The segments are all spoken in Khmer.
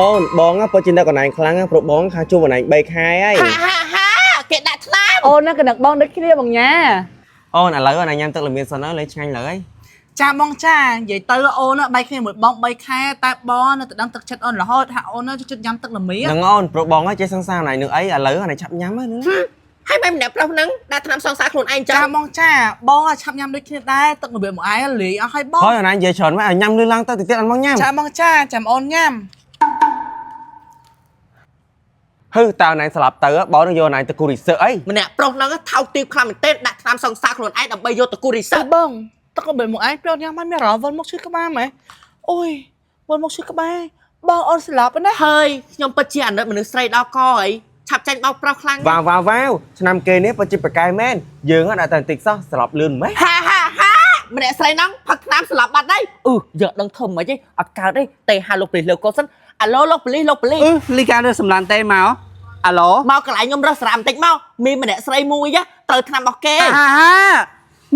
អូនបងពិតជានៅកន្លែងខ្លាំងព្រោះបងខាជួបកន្លែង3ខែហើយ ហាហាហាគេដាក់ថ្នាំ អូនណាកនឹកបងដូចគ្នាបងញ៉ា អូនឥឡូវអូនញ៉ាំទឹកល្មៀនសិនហើយលេងឆ្ងាញ់លើហើយ ចាបងចានិយាយទៅអូនណាបែកគ្នាមួយបង3ខែតែបងនៅតែដឹងទឹកចិត្តអូនរហូតថាអូនណាចូលចិត្តញ៉ាំទឹកល្មៀន ហ្នឹងអូនព្រោះបងចេះសង្សារណៃនឹងអីឥឡូវណៃឆាប់ញ៉ាំហ្នឹង ហើយមិនម្នាក់ប្រុសហ្នឹងដាក់ថ្នាំសង្សារខ្លួនឯងចឹ ចា ង បងចាបងឆាប់ញ៉ាំដូចគ្នាដែរទឹកល្មៀនមកឯងលាយអស់ហើយបង ហើយអូនឯងនិយាយច្រើនមកឲ្យញ៉ាំលឿនឡើងទៅតិចទៀតអត់មកញ៉ាំ ចាបងចាចាំអូនញ៉ាំ ហឺតើអូនឯងស្លាប់ទៅបងនឹងយកអូនឯងទៅគូរីសើអី ម្នាក់ប្រុសហ្នឹងថោកទាបខ្លាំងមែនទែនដាក់ថ្នាំសង្សារខ្លួនឯងដើម្បីយកទៅគូរីសើ អើបងទឹកល្មៀនមកឯងពេលអូនញ៉ាំហើយមានអារម្មណ៍វិលមុខឈឺក្បាលម៉េះអូយវិលមុខឈឺក្បាលបងអូនស្លាប់ណា ហើយខ្ញុំពិតជាអាណិតមនុស្សស្រីដល់កអីឆាប់ចាញ់បោកប្រុសខ្លាំង វ៉ាវវ៉ាវវ៉ាវឆ្នាំគេនេះពិតជាប្រកែមែនយើងដាក់តែបន្តិចសោះស្លាប់លឿនម៉េះ ហាហាហាម្នាក់ស្រីហ្នឹងផឹកថ្នាំស្លាប់បាត់ហើយអឺយកដឹងធ្វើមិនទេអត់កើតទេទេហៅលោកប៉ូលីសលើកកូនសិនអាឡូលោកប៉ូលីសលោកប៉ូលីស អឺលីការើសម្លានទេមកអាឡូ មកកន្លែងខ្ញុំរើសស្រាមបន្តិចមកមានម្នាក់ស្រីមួយត្រូវថ្នាំរបស់គេ អាហា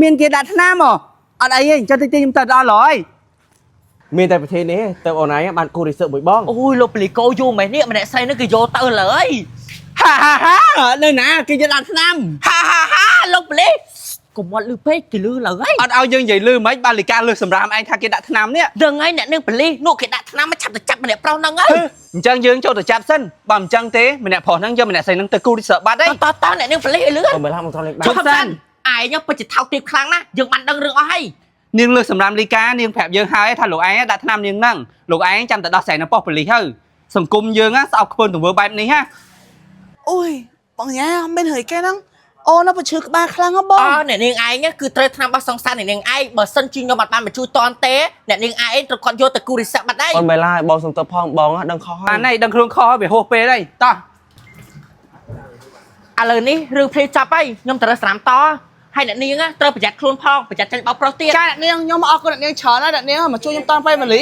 មានគេដាក់ថ្នាំហ៎អត់អីទេអញ្ចឹងតិចតិចខ្ញុំទៅដល់ហើយ មានតែប្រធាននេះទៅអូនឯងបានគូរីសើមួយបង អូយលោកប៉ូលីសកោយូរម៉េះនេះម្នាក់ស្រីហ្នឹងគេយកទៅលើយ ហាហាហានៅណាគេយកដាក់ថ្នាំ ហាហាហាលោកប៉ូលីសកុំមាត់លឺពេកគេលឺលើហើយ អត់ឲ្យយើងនិយាយលឺមិនបានលីកាលើសម្រាមឯងថាគេដាក់ថ្នាំនេះ ដឹងហើយអ្នកនាងប៉ូលីសនោះគេដាក់ថ្នាំមកឆាប់ទៅចាប់ម្នាក់ប្រុសហ្នឹងហើយ អញ្ចឹងយើងចូលទៅចាប់សិនបើមិនអញ្ចឹងទេម្នាក់ប្រុសហ្នឹងយកម្នាក់ស្រីហ្នឹងទៅគូរីសើបាត់ហើយ តតតអ្នកនាងប៉ូលីសឲ្យលឿន អូនមើលឡើងមកត្រង់លេខបា ឈប់សិន ឯងពិតជាថោកទាបខ្លាំងណាស់យើងបានដឹងរឿងអស់ហើយ នាងលើសម្រាមលីកានាងប្រាប់យើងហើយថាលោកឯងដាក់ថ្នាំនាងហ្នឹងលោកឯងចាំតែដោះស្រាយនៅប៉ុស្តិ៍ប៉ូលីសហើយសង្គមយើងស្អប់ខ្ពើមទង្វើបែបនេះហ่ะ អូយបងញ៉ាមានហើយគេហ្នឹងអូនណាប្រឈឺក្បាលខ្លាំងហ៎បង អអ្នកនាងឯងគឺត្រូវថ្នាំរបស់សង្សារអ្នកនាងឯងបើសិនជាខ្ញុំអត់បានមកជួយតន់ទេអ្នកនាងឯងត្រូវគាត់យកទៅគូរិស័កបាត់ហើយ អូនបែឡាបងសុំទៅផងបងដឹងខុសហើយ បានហើយដឹងខ្លួនខុសហើយវាហួសពេលហើយតោះ ឥឡូវនេះរឿងភ្លេចចប់ហើយខ្ញុំត្រូវស្រាមតហើយអ្នកនាងត្រូវប្រយ័ត្នខ្លួនផងប្រយ័ត្នចាញ់បោកប្រុសទៀត ចាអ្នកនាងខ្ញុំអរគុណអ្នកនាងច្រើនណាស់អ្នកនាងមកជួយខ្ញុំតាន់ពេលវេលា